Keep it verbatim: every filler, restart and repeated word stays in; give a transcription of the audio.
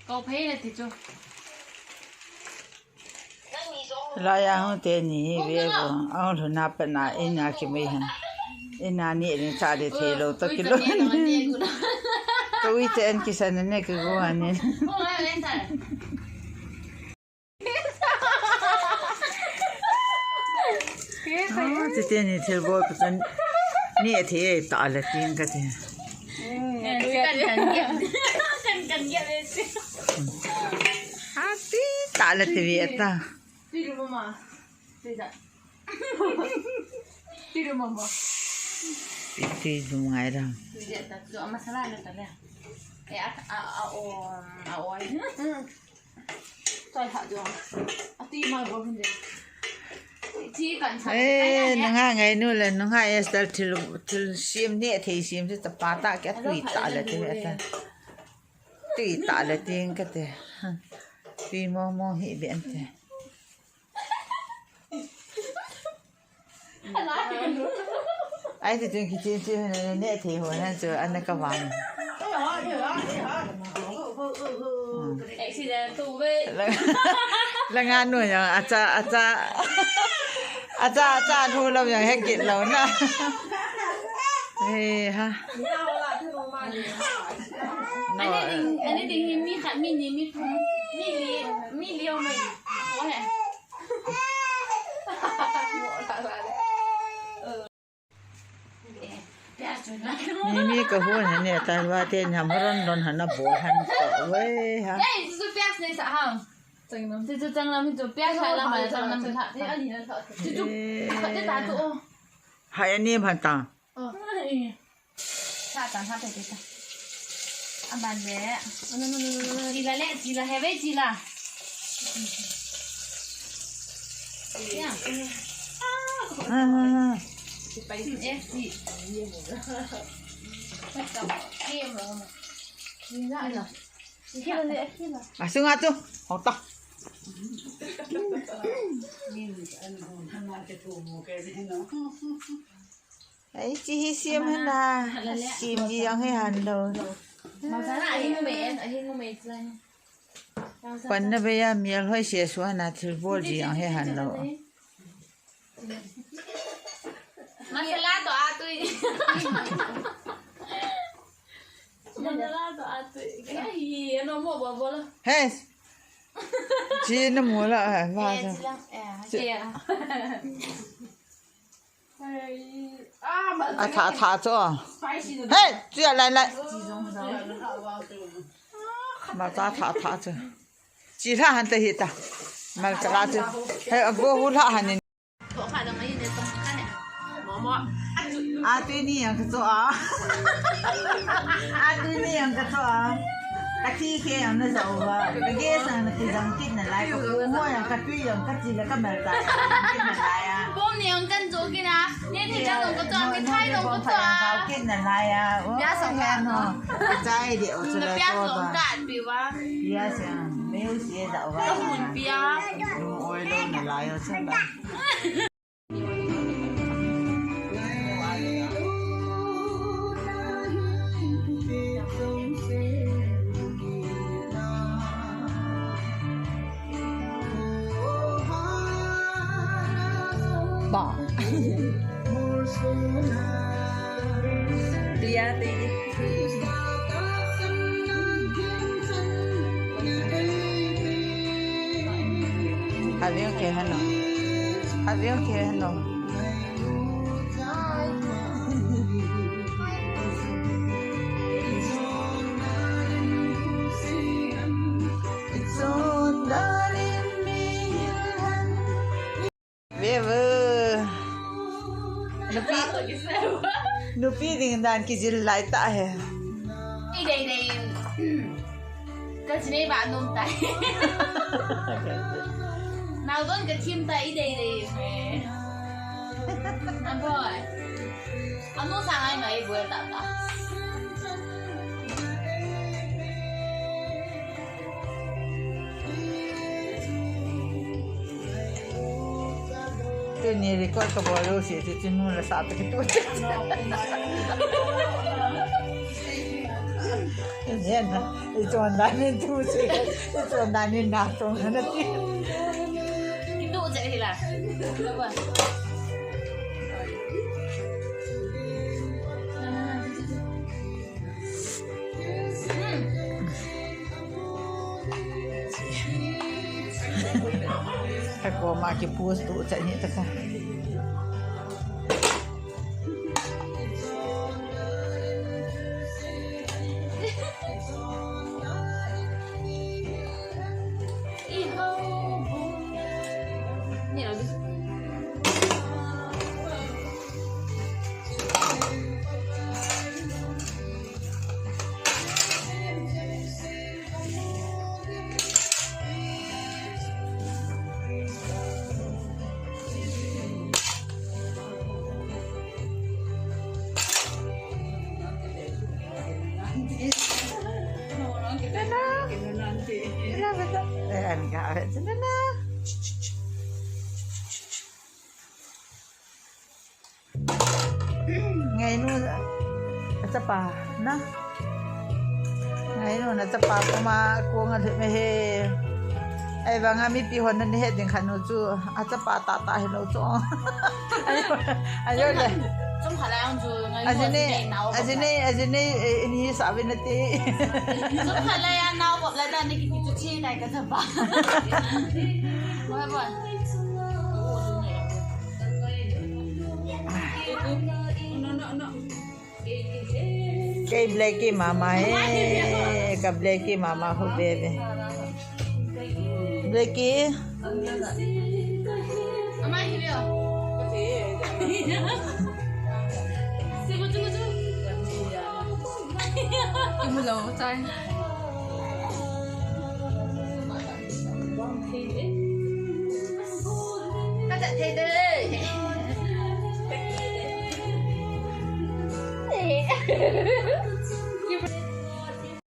Kau phei na ti chu. Laiya hung teni hi ve vo. Ahung lhun a pat na in a kimai hen. In a ni ni cha de thei lou toh kilou. Ka ui te en kisan ne kigo anin. Ah, ti teni thil bol pa chun ni a thei ta le tin ka ti. Ati ta le ti ve ta. Ti lu mama. Ti da. Ti lu mama. Ti lu ngai da. Ti da ta. Lu masala le ta le. E a a a o a o. Choi ha jo. Ati ma bo hin de. Ti kan sa. Eh, nunga ngai nu le nunga Esther thil thil sim ni thei sim ti ta pa ta ke tui ta le ti ta. Tui ta le ting ka te. Tui mo mo hi ben te. Ai ti tun ki ti ti ne ne thei ho na chu ana ka vang. Accident tu ve. La nga nu ya acha acha. Acha acha nu lo ya he kit lo na. He ha. Ani ding, ani ding hi mi khat, mi ni, mi thum, mi li, mi li o mai. O he. Mi mi ka hun ha ne ta wa te nyam ron don ha na bo han to we ha. Ei, su pias ne sa ha. Chu chu changlam chu pias ha la ma changlam ha. Chu chu. Khat te ta tu o. Hai ani ma ta. Sa ta sa te te ta. Aban le. Sila le, sila heve sila. Ya. Ah. Eh, si. Sila. Sila. Asunga tu. Hota. Ai, chi hi siam hana. Siam ji jong hi han lo. Masala ahi ngumei, ahi ngumei chulai. Panna beya mial hoi se suana thil bol ji jong hi han lo. Masala to atui. Masala to atui. Ai, ano mo bo bo lo. Hes. Chi na mo la, eh, va. Eh, sa. Chi la, eh, chi. Eh. A tha tha chu. Hey, chu ya lai lai. Ma ta tha tha chu. Chi la han ta hi ta. Mal ka la chu. Hey, a go hu la han ni. A tui ni yang ka chu a. A tui ni yang ka chu a. Ka thi khe ang na zau va. Ka ge sang na ti zang kit na lai. Ka pu mo yang ka tui yang ka chi la ka mal ta. Kit na lai a. Bom ni ang kan zo kit na. Ni ti ka zong ka zo, mi thai zong ka zo a. Kit na lai a. Pia sang ka no. Ka chai de o chu la to ba. Pia zong ka pi va. Pia sang. Meu si da va. Ka hun pia. Lu oi lo na lai o chu la. Ba. Lia ti. Avion ke hano. Avion ke hano. Ve ve. Nupi, nupi ding dan kijil lai ta he. Ei, dei, dei. Ka chinei ba nom tai. Nau don ka thim tai, i dei dei. Aboi. Anu sang ai mai boi ta ta. Tuni record ka bol lou si, tuni la sa ta kitu. Nen, i chon dan in tu si, i chon dan in na tong na ti. Kitu je hi la. Ka koma ki post tu cha ni ta ka. Ngainu, achapa na. Ngainu na chapa koma kong a lhut me he. Ahivanga mipi hon na ni he ding khat nu chu achapa tata hilou chu. Ayo, ayo le. Chom khat lai ang chu ngainu. Ajine, ajine, ajine, eh, ini sa vin na ti. Chom khat lai ang nao kop lai na ni ki chu chi nai ka chapa. Boy, boy. Kei Blackie mama e, ka Blackie mama ho bebe. Blackie. Imu lo chai. Ka chat thei te.